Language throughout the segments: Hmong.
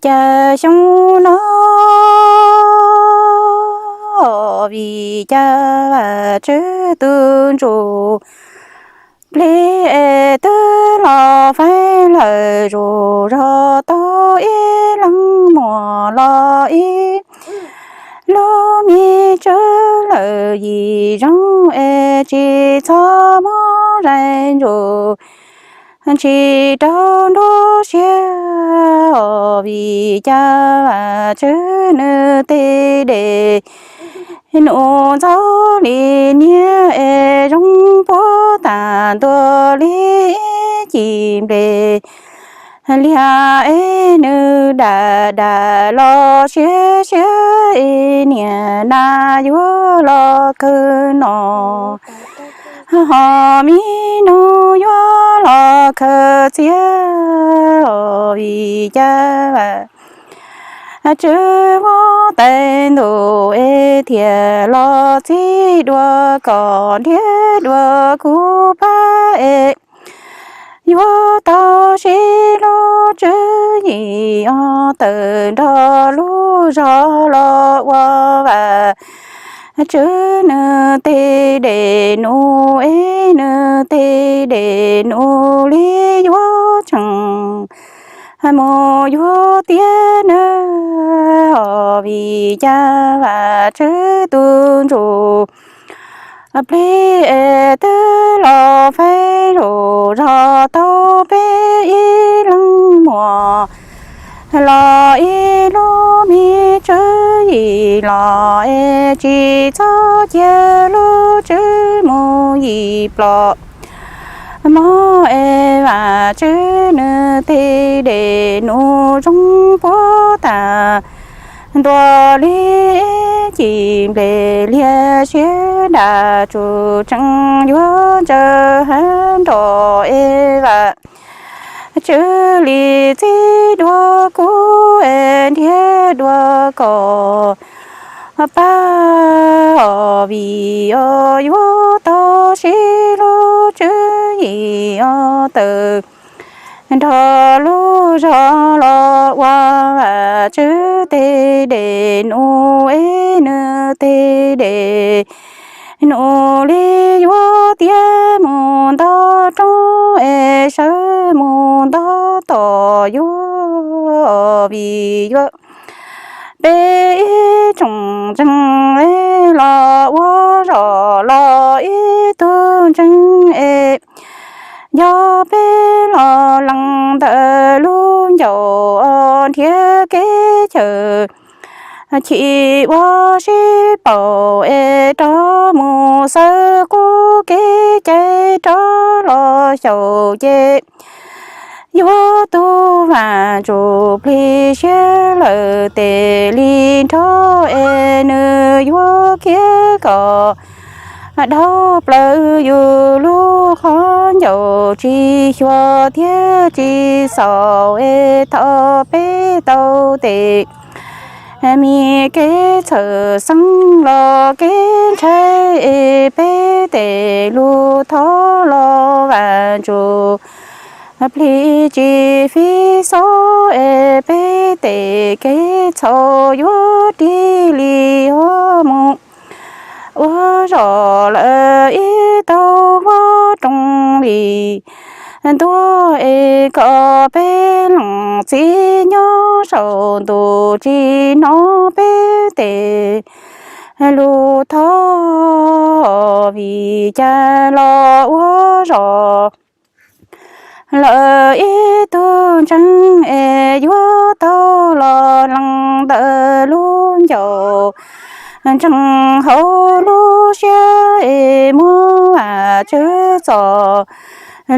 Yog xyoo no vim cas Vajtswv tus ntsuj plig es twb los faib lawm, zuj zog tau ib leeg muam los ib lub me tswv lawm, yim zoo es tsis txhob muab zais ntsuj ntshis rau nruab siab. Vim cas Vajtswv nws tes dej num ntxhov li niag es zoo puag tas ntua li ib cim nplej liag es nws dam dam los siab siab es niag nas yuav los khaws no, ho mi noog yuav los khaws txiab. Vim cas Vajtswv muab tais ntuj es thiaj los txib dua kom nrhiav dua kuv pab es yuav tau siv lub tswv yim os, tawm nrog lub zog los ua Vajtswv nws tes dej num es nws tes dej num li yuav tseem mus yuav tiag na. Vim cas Vajtswv tus ntsuj plig es twb los faib zuj zog tau peb ib leeg muam los ib lub me tswv yim los es tsis txhob cia lub tswv mus yim plom mog es Vajtswv nws tes dej num zoo puag tas ntua li ib cim nplej liag, siab dam tsuj tsees yuav ntsaws heev nrog es Vajtswv li txib dua kuv es nrhiav dua kom pab os, vim os yuav tau siv lub tswv yim os, tawm nrog lub zog los ua Vajtswv tes dej num es nws tes dej num li yuav tiag, mus ntog roob es sawv mus ntog tom yuav, vim yuav peb ib tsoom ntseeg es los ua zog los ib tug ntseeg es yog peb los lees ntawm lub ncauj nrhiav kev chaw chim ua sib paub es rov mus xaws qub kev cai rov los xyaum ces yuav tug Vajtswv plig siab lawm tes li nrho es nws yuav khiav kom dhau plaws yus lub qhov ncauj tsis xyuas thiab tsis xaus es thaum peb tau tes me kev txhawj xeeb los kev ntshai es peb tes lus thov los Vajtswv plig tsis fij xob es peb tes kev txhaum yuav rig li ho mus ua zog lawm ib tau vab roog li ntuag es kom peb leej txiv nyob saum ntuj tsis hnov peb tes lus thov. Vim cas los ua zog lawm ib tug ntseeg es yuav tau los lees ntawm lub ncauj ntseeg hauv lub siab es muab Vajtswv txoj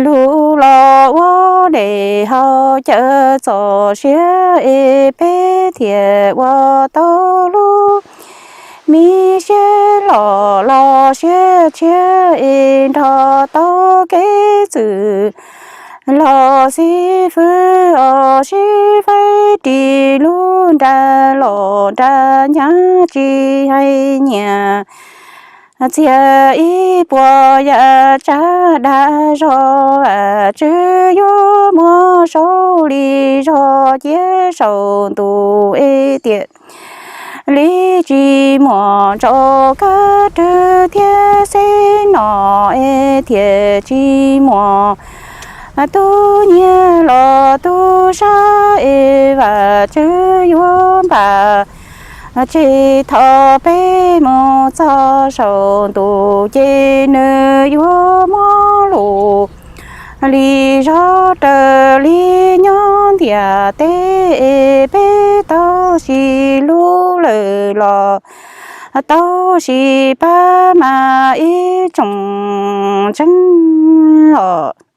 lus los ua dej haus cawm txoj sia es peb thiaj ua tau lub me siab loj los siab tshiab es nrog tau kev txwj los xib fwb os, sib faib ris lub nra los nra nyab tsis hais nyias txiag ib puas yam tsab dag zog, Vajtswv yuav muab saum li zog cia saum ntuj es tiam li tsis muaj ntsaum kab rwg thiab xeb no es thiaj tsis muaj tub nyiag los tub sab es Vajtswv yuav npaj tseg thaum peb mus txog saum ntuj ces nws yuav muab lus li zog raws li nyob ntiaj teb es peb tau sis hlub lawm los tau sis pab mas ib tsoom ntseeg os.